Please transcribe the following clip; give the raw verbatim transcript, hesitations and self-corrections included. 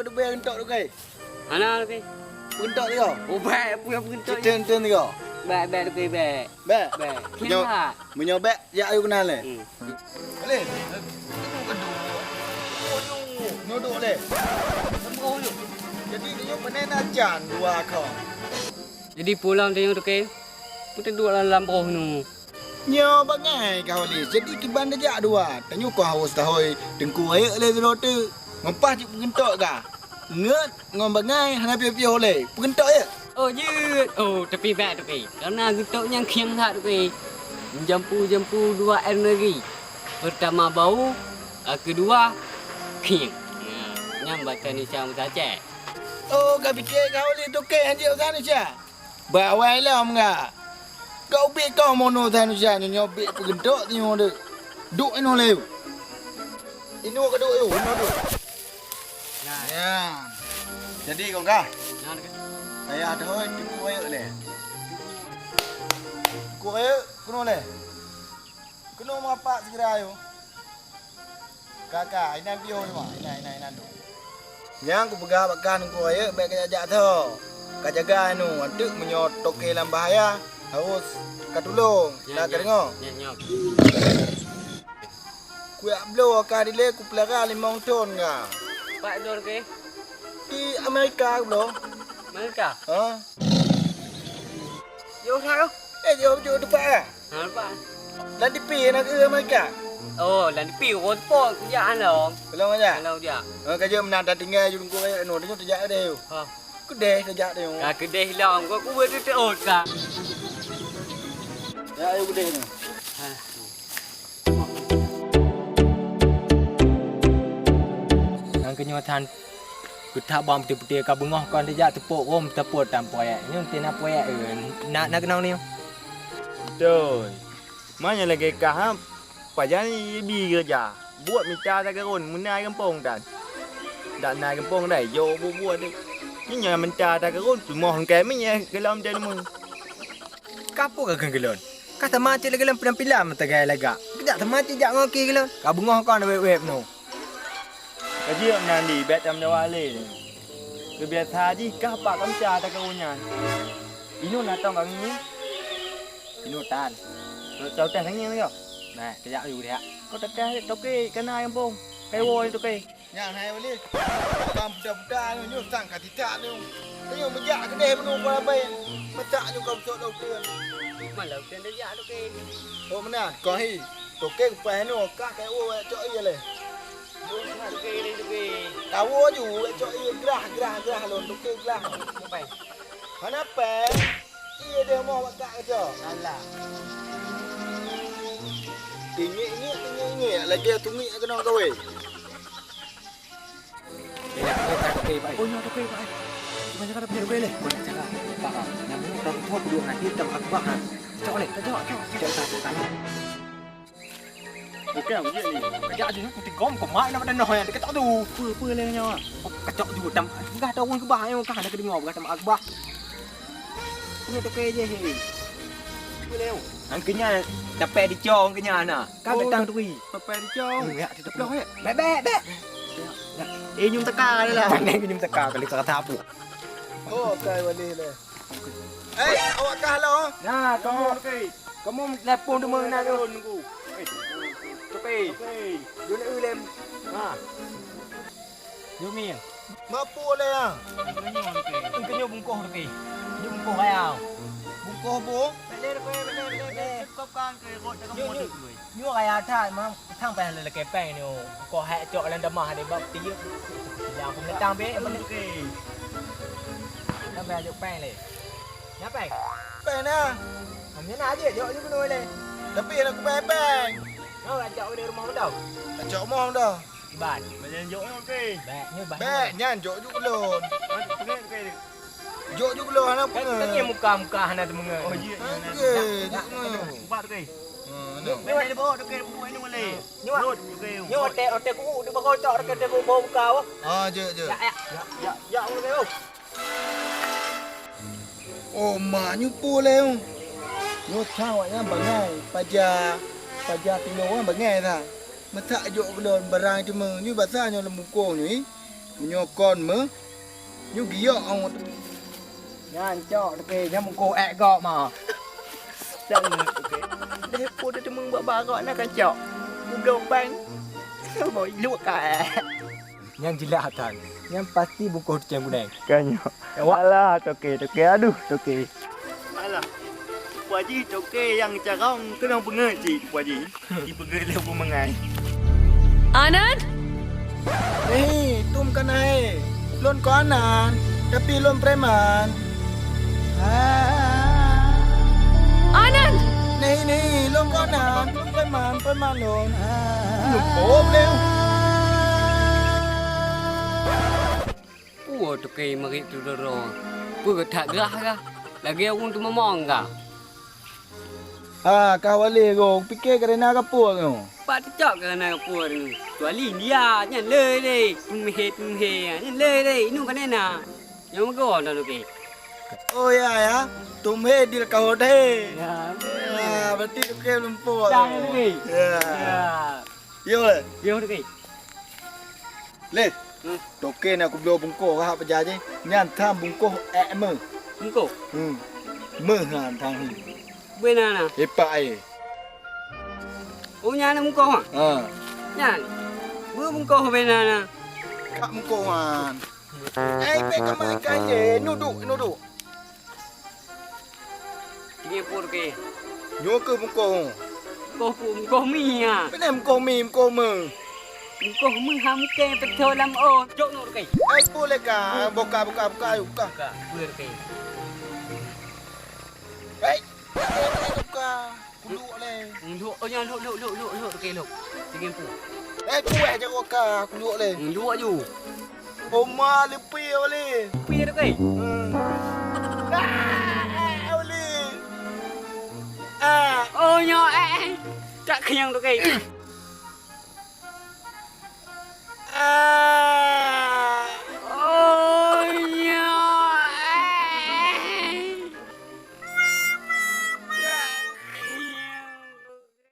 Dubé geuntok, Toké. Hana, Toké. Geuntok tiga. Oh, bèk, peue nyang geuntok. Cit teun-teun tiga. Bèk, bèk, Toké, bèk. Bèk. Bèk. Meunyoe, meunyoe bèk, jak ayue keunan lé. Hmm. Lé. Nyoe duek lé. Jadi, nyoe meunan ajan dua kong. Jadi, pulang tanyoe, Toké. Beuteuduek lam, lam boh nyoe. Nyoe bangai ka Walis, jadi kiban tajak dua. Tanyoe ka hawos tahôi Teungku Rayeuk lé sidroe teuk. Ngon paih cit peugeuntok ka. Ngeut ngon bangai hana piôh-piôh lé. Peugeuntok yeuh. Oh, jeuet. Oh, tapi bèk, tapi. Kareuna geuntok nyan khieng that, tapi. Jampu-jampu dua energi. Pertama bau, eh, kedua khieng. Nah, nyan bahasa Indonesia meusaja. Oh, ka pike ka Walis Toké hanjeuet bahasa Indonesia. Bak awai lom ga. Kau ubit kau mono teuh manusia nyoe, nyoe ubit peugeuntok tanyoe deuh. Duek inoe lé. Inoe ka duek, inoe duek. Nah. Ya. Jadi kau ka. Nah, dekat. Ayah dah hoi, tipu ayeuk lé. Ku ayeuk, keunoe lé. Keunoe meuapak sigira ayue. Ka, ka, inan piôh nyoe, inan, inan, inan tu. Nyang kupeugah bak kah Teungku Rayeuk, bèk kajak-jak tho. Kajaga inoe, anteuk meunyoe Toké lam bahaya, harôh katulông. Nyan, nyan, kadeungoe. Nyan, nyan. Kujak bloe ka dilèe kupeulara limong thon ka. Pat droe Toké? Di Amerika bloe. Amerika? Ha? Jauh sangat tu. Eh, jauh, jauh tempat ah. Ha, tempat. Lam tipi na keu Amerika. Oh, lam tipi, oh, tempat kujak hana. Belum aja. Hana kujak. Ha, ka jeuet meunan tatinggai ju Teungku Rayeuk nyoe, tanyoe tajak deh. Ha. Keudeh tajak deh. Ka keudeh lom, kau kubu tu tu oh ka. Ya, ayo keudeh nyoe. Ha. Nyang keunyoe that keutab bang putih-putih ka beungoh kon dijak teupok rom teupot tam proyek. Nyoe tina proyek, eh, na, na keunong ni. Beutôi. Ma nyan lagèe kah, ha? Pajan ibi keureuja. Buet mita takeurôn, meunai gampông tan. Dak na gampông dai, jok buet-buet deh. Nyoe nyan mita takeurôn, tumoh lungkée minyeuk keulom teuma. Ka peue ka kheun keu lôn? Ka teuma cit lagèe lôn peunampila meuteugah lagak. Kejak teuma cit jak ngon kie keu lôn. Ka beungoh kon wéb-wéb nyoe. Ka jeuet meunan di, bèk tameudawa lé. Keubiasa jih kah pak kamca takeurôn nyan. Inoe na tong ka ngieng. Inoe tan. Tau teh ngieng lagak. Nah, kejak yue deh. Kau teteh toke kana nyang bong. Kai woe toke. Nyan hai ulih. Bang buda-buda nyoe, nyoe sang ka titak nyoe. Nyoe meujak keudeh meunurot kepala bai. Meujak nyoe ka beusok dah ukeuen. Mana ukeuen dah jak toke. Oh, meunan. Kong hi. Toke kupai nyoe, kah kai woe cok ie lé. Nyoe sangat toke lé toke. Tawoe ju, cok ie grah, grah, grah lôn, toke grah. Kupai. Hana pèng. Ie deh moh bak kak keucok. Alah. Tinggi-tinggi, tinggi-tinggi, lagèe tunggik keunong kawé. Eh, eh, tak, eh, Pak, eh. Oh, nyoe tak, eh, Pak, eh. Cuma cakap tak, eh, leh. Bukan cakap. Pak, ah, nyambung orang tua duduk nanti tak akbar, ha. Cok leh, cok, cok, cok. Cok, cok, cok. Bukan, bukan ni. Kejak je, aku tigom, kau mai nak pada noh, ya. Dekat tak tu. Apa, apa leh nyawa? Kacok juga, tam, peugah tahu orang kebah, yang kah ada kedengar, peugah tam akbar. Ini tak kaya je, he. Apa leh? Angkanya, dapat dicong, angkanya, nah. Kan datang tui. Papai dicong. Hmm, ya, tetap. Loh, ya. Bek, bek, bek. Eh, nyum teka dah lah. Pandai ke nyum teka, kalau kata apa? Oh, kai waleh lah. Eh, awak kah lah? Nah, kamu, kamu telepon tu mana tu? Nunggu. Eh, tepi. Dulu ulem. Ha. Yumi. Mapu le ya. Engke nyoe bungkoh rupi. Nyoe bungkoh kaya. Bungkoh bu? Bele rupi, bele, bele, bele. Kop kan ke rot tengah model tu. Nyoe kaya that, mam. Thang payah lelekeh pèng nyoe. Bungkoh hek cok lam damah deh bab tiep. Yang pun letang be. Oke. Thang payah jok pèng le. Nya pèng? Pèng na. Ham nyan aje jok ju keunoe le. Tapi nak kubai pèng. Nyoe ajak uleh rumah muda. Ajak rumah muda. Iban. Banyak jok nyoe ke? Bèk, nyoe bah. Bèk, nyan jok ju keu lôn. Peungeut ke? Jok ju keu lôn hana peungeut. Kan muka-muka hana teumeungeut. Oh, iya, iya. Oke, jok nyoe. Ubat ke? Hmm, no. Nyoe ada bawa ke buku ini boleh. Nyoe. Nyoe otak, otak kuku di bawah cok ke, otak kuku bawah muka, wah. Ah, jok, jok. Ya, ya. Ya, ya, ya, boleh, oh. Oh, ma nyoe peue lé nyoe? Nyoe that awak nyan bangai, paja, paja tinoe nyan bangai that. Masa jok keu lôn barang teuma, nyoe basa nyoe lam bungkôh nyoe, ih. Meunyoe kon meuh, nyoe giok awak. Nyan cok, Toke, nyan meukoh ék gok ma. Jangan, Toke. Deh, po teumeung bak barok na ka cok. Goblok bang. Boh, luek ka ék. Nyan jeulaih that. Nyan pasti bungkôh tucang gunai. Ka nyoe. Awak. Alah, Toke, Toke. Aduh, Toke. Alah. Puaji Toke nyang carông keunong peungeuet cit, Puaji. Dipeugét lé Abu Mangai. Anand? Hei, tum kana he. Lôn kon Anand, tapi lôn preman. Ah. Anand! Nehi, nehi, lôn kon Anand, lôn preman, preman lôn. Lôn kôb lé. Peue Toke marit tu doro? Peue that grah kah? Lagèe ureueng teumomong kah? Ha, ka Wali, go pike kareuna kapeue nyoe? Pat teucok kareuna kapeue nyoe. Kecuali India, nyan le deh. Tumhe, tumhe, nyan le deh. Inu kareuna. Nyang meugo dah Toke. Oh ya, ya. Tumhe dil kahot he. Ya. Ah, berarti Toke lumpuh. Dah, Toke. Ya. Ya. Yo le. Yo, Toke. Le. Hmm. Toke na kubloe bungkôh rhah peujah jih. Nyan tham bungkôh ék meuh. Bungkôh? Hmm. Meuh han tham hi. Bena na. Epak ai. Oh, nyan na bungkôh ha? Ha. Nyan. Beu bungkôh bena na. Kak bungkôh han. Eh, pek kemai kai je. Nuduk, nuduk. Tinggi pur ke. Nyoe keuh bungkôh. Bungkôh pu-, bungkôh mi ha. Pane bungkôh mi, bungkôh meuh. Bungkôh meuh ha mungken peutho lam ô. Jok nyoe ke. Ai, pu lé ka. Buka, buka, buka, ayo buka. Buka, pur ke. Ai, buka. Kuluk lé. Luk, oh, nyan, luk, luk, luk, luk, luk, ke, luk. Tinggi pu. Eh, kueh jago ka, kuluk lé. Luk aju. Oma leupie oleh. Leupie tu, ke? Hmm. Ah, oleh. Ah. Oh, nyoe, eh, eh. Tak kenyang tu, ke?